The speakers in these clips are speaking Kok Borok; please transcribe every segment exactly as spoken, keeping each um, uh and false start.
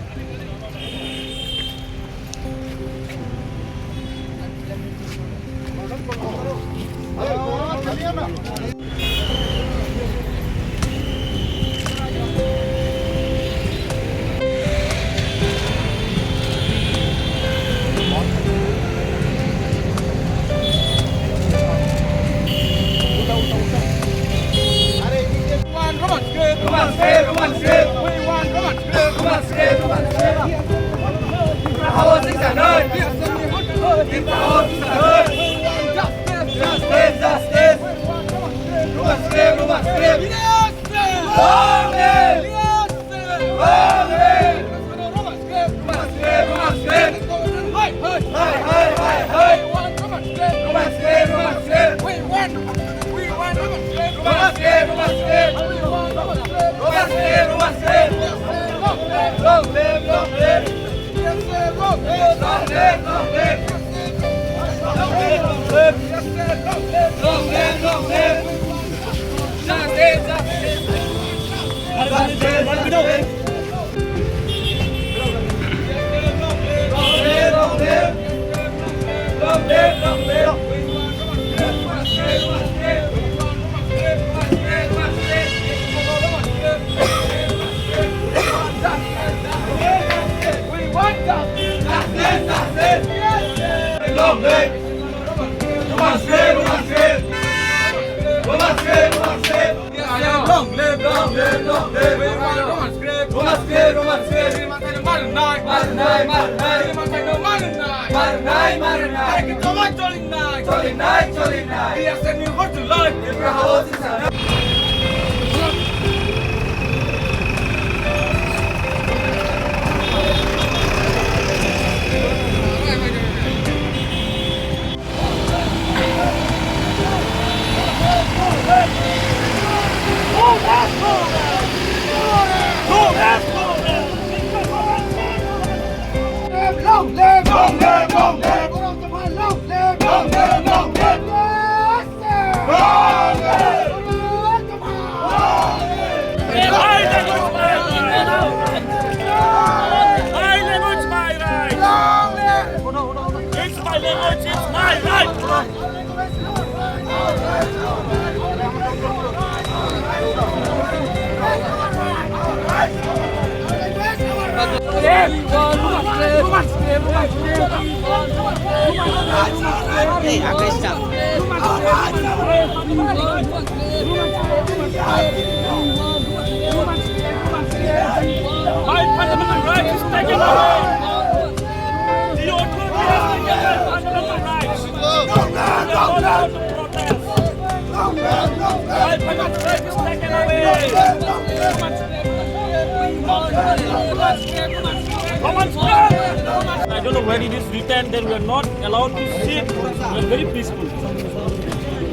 We want Roman script. Roman script, Roman script. We want Roman script. Roman script, Roman script. Tipra House is a no. Yes, we want Tipra House is a no. We want justice, justice, justice. We want Roman script. Roman script, Roman script. Yes, sir. Long live! Yes, sir. Long live! Roman script. Roman script, Roman script. Hey, hey, hey, hey, hey. We want Roman script. Roman script, Roman script. We want, we want Roman script. Roman script, Roman script. We want Roman script. Roman script, Roman script. Yes, sir. Long live. Long live, long live. Yes, sir. Long live. Long live, long live. Yes, sir. Long live. Long live, long live. Long live! Roman script! Roman script! Roman script! Roman script! Long live, long live, long live. We want Roman script. Roman script, Roman script. Chini manthai no marnai. Marnai, marnai. Chini manthai no marnai. Marnai, marnai. Hai khe tongma cholinai. Cholinai, cholinai. T S F ni hor tulai. Tipra House is a Long live! Long live! Long live! Long live! Long live! Long live! Yes, sir! Long live! Long live! My language, my right. It's my language, it's my right. Hey, Agesta. My fundamental right is taken away. The authority has taken my fundamental rights. We are not allowed to protest. My fundamental right is taken away. Roman script. I don't know where it is written that we are not allowed to sit. We are very peaceful. We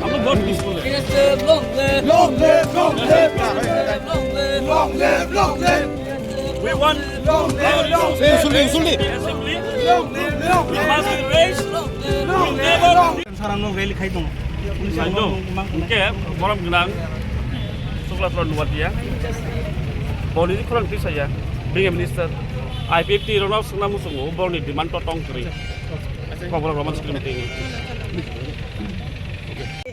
are not peaceful. Long live, long live. Long live, long live. Long live, long live. We want long live, long live. Insulin, insulin. Assembly. Long live, long live. We must be raised. We never Sarang no rally khai tongo. Police I know. Mang, mang, mang. Hingke borom gwnang Sukla Pran Nuwatia. Boni khorang twi saya. Being a minister. I P F T rokno swngna muchungo, borokni demand to tong kwrwi. Kokborok Roman script twi.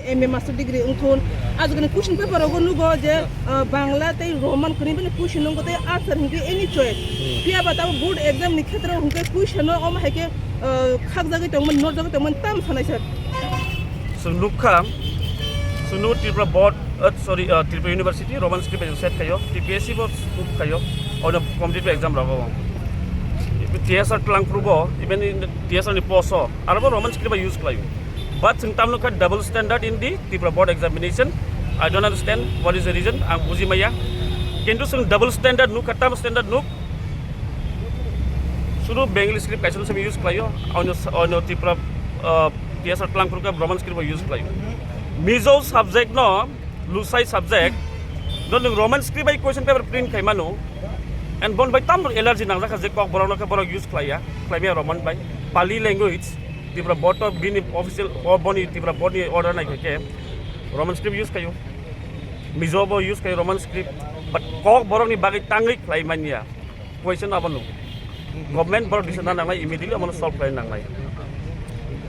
M A master degree wngthun. Ajagani question paper rogo nugo je, ah, Bangla tei Roman kwrwi bini question nungo tei answer hinkhe any choice. Hmm. Phiya ba tamo board exam ni khetre hinkhe question no omo hai khe, ah, khakjagwi tongmani, norjagwi tongmani tam sanai sir. Chwng nukha, chwng nukha Tripura board, uh, sorry, uh, Tripura University Roman script bai set khaio, T P S C bo set khaio, ono competitive exam rogo. T S R twlangphuru bo, even in T S R ni post o, aro bo Roman script bai use khlaio. But chwng tam nukha double standard in the Tripura board examination. I don't understand what is the reason, ang buji maya. Kintu chwng double standard nukha, tam standard nuk, Sudu Bengali script kaisa se use khlaio, ono, ono Tripura, uh, T S R twlangphuru khe Roman script use khlaio. Mizo subject no, Lusai subject no nwng Roman script bai question paper print khai mano, and bon bai tam allergy nangjak kha je kokborok no khe borok use khlaiya, khlaimaya Roman bai, Pali language, Tripura board to bini official, o boni Tripura board ni order nai khe Roman script use khaio, Mizo bo use khaio Roman script, but kokborok ni bagwi tangwi khlai manya. Question abono. Government borok decision na nangnai, immediately omono solve khlai nangnai.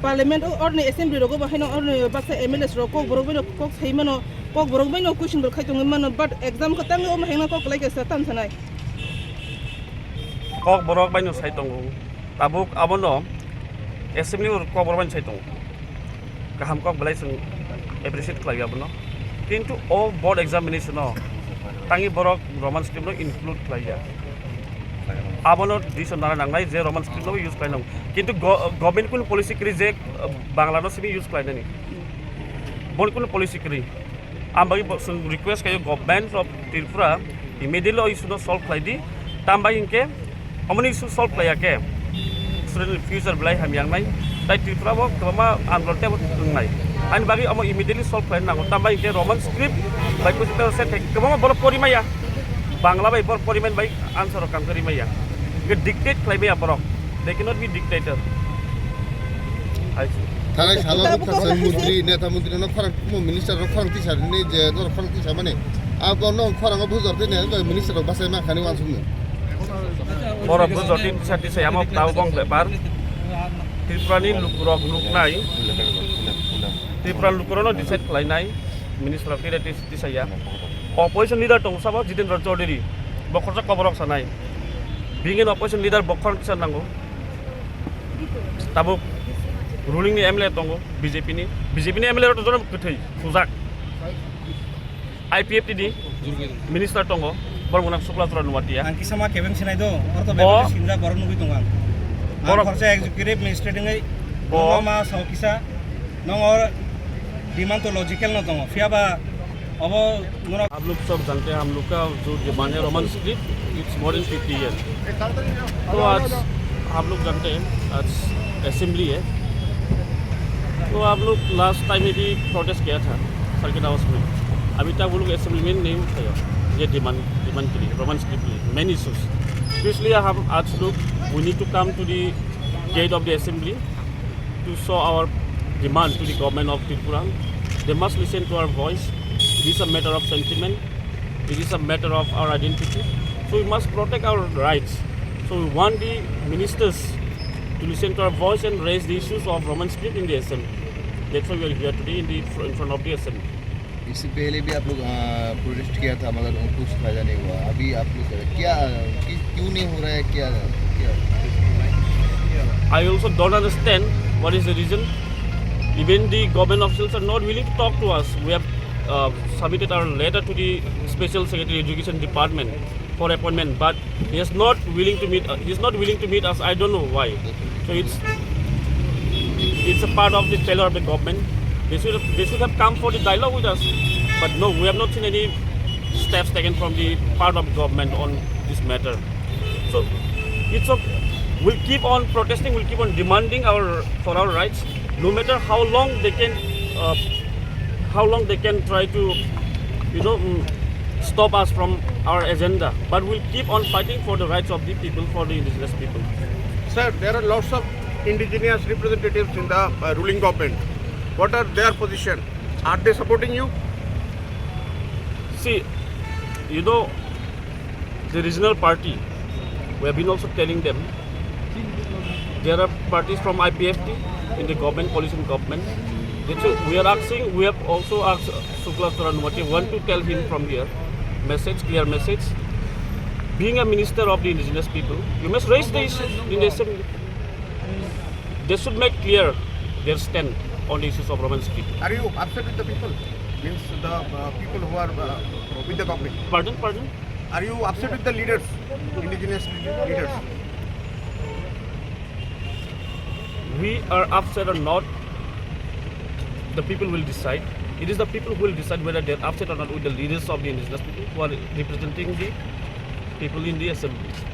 Parliament o orni assembly rogo bo haino orni baksa M L As rok kok borok bai no kok sai mano, kok borok bai no question rok khai tongwi mano, but exam khe tangwi omo haino kok lai kaisa tam sanai. Kok borok bai no sai tongo. Tabuk abono assembly o kok borok bai no sai tongo. Kaham kok belai chwng appreciate khlai ya abono. Kintu o board examination o tangi borok Roman script no include khlai ya. Abono decision nana nangnai je Roman script no use khlai nango. Kintu go-, government kunu policy kwrwi je, uh, Bangla no simi use khlai nani. Boni kunu policy kwrwi. Ang bagwi bo chwng request khaio government of Tripura immediately o issue no solve khlai di. Tam bai hinkhe omoni issue solve khlai ya khe student ni future belai hamya wngnai. Tai Tripura bo kwbangma andolon tebo wngnai. Ani bagwi omo immediately solve khlai nango. Tam bai hinkhe Roman script bai kuchuk tebo set khai kwbangma borok pori maya. Bangla bai borok pori man bai answer rok kam kari maya. Hinkhe dictate khlai maya borok. They cannot be dictator. Hai se. Thanai salo Tabuk rok khasai kok mantri, neta mantri no khorang, mo minister no khorang tisa rini je, no khorang tisa mani. Abo no khorang o bujor tini, no minister rok basai ma khani wansuk ni. Borok bujor tini tisa tisa yamo tabo bong bepar. Tripura ni luk rok luk nai. Tripura luk rok no decide khlai nai. Minister rok tini tisa ya. Opposition leader tong sabo Jitendra Chaudhary. Bo khorsa koborok sanai. Being an opposition leader bo khorang tisa nango. Tabuk ruling ni M L A tongo B J P ni. B J P ni M L A rok to jono kwthwi, thujak. I P F T ni minister tongo, borok mwnang Sukla Chura Nuatia. Ang kisa ma kebeng sinai do, orto Bo- bebak sinjak borok nugwi tongo ang. Ang Borok- khorsa executive magistrate wngwi Bo- nungma ma sao kisa, nong or demand to logical no tongo. Phiya ba obo norok आप लोग सब जानते हैं, हम लोग का जो डिमांड है Roman script, it's more than fifty years। तो आज आप लोग जानते हैं, आज असेंबली है, तो आप लोग लास्ट टाइम में भी प्रोटेस्ट किया था सर्किट हाउस में, अभी तक वो लोग असेंबली में नहीं उठाया ये डिमांड, डिमांड के लिए, रोमन स्क्रिप्ट के लिए, मेन इशूज। तो इसलिए हम आज लोग, we need to come to the gate of the assembly to show our demand to the government of Tripura. They must listen to our voice. It is a matter of sentiment. It is a matter of our identity. So we must protect our rights. So we want the ministers to listen to our voice and raise the issues of Roman script in the assembly. That's why we are here today in the, in front of the assembly. इससे पहले भी आप लोग, अ, प्रोटेस्ट किया था, मगर कुछ फायदा नहीं हुआ। अभी आप लोग क्या, कि-, क्यों नहीं हो रहा है, क्या, क्या? I also don't understand what is the reason. Even the government officials are not willing to talk to us. We have, uh, submitted our letter to the Special Secretary Education Department for appointment, but He is not willing to meet, uh, he is not willing to meet us. I don't know why. So it's, it's a part of the failure of the government. They should have, they should have come for the dialogue with us. But no, we have not seen any steps taken from the part of government on this matter. So it's okay. We'll keep on protesting. We'll keep on demanding our, for our rights, no matter how long they can, uh, how long they can try to, you know, mm, stop us from our agenda. But we'll keep on fighting for the rights of the people, for the indigenous people. Sir, there are lots of indigenous representatives in the, uh, ruling government. What are their position? Are they supporting you? See, you know, the regional party, we have been also telling them, there are parties from I P F T in the government, coalition government. That's why we are asking, we have also asked Sukla Chura Nuatia, want to tell him from here, message, clear message. Being a minister of the indigenous people, you must raise the issue in the assembly. They should make clear their stand on the issues of Roman script. Are you upset with the people? Means the, uh, people who are, uh, with the government? Pardon, pardon? Are you upset with the leaders, indigenous leaders? We are upset or not, the people will decide. It is the people who will decide whether they are upset or not with the leaders of the indigenous people who are representing the people in the assemblies.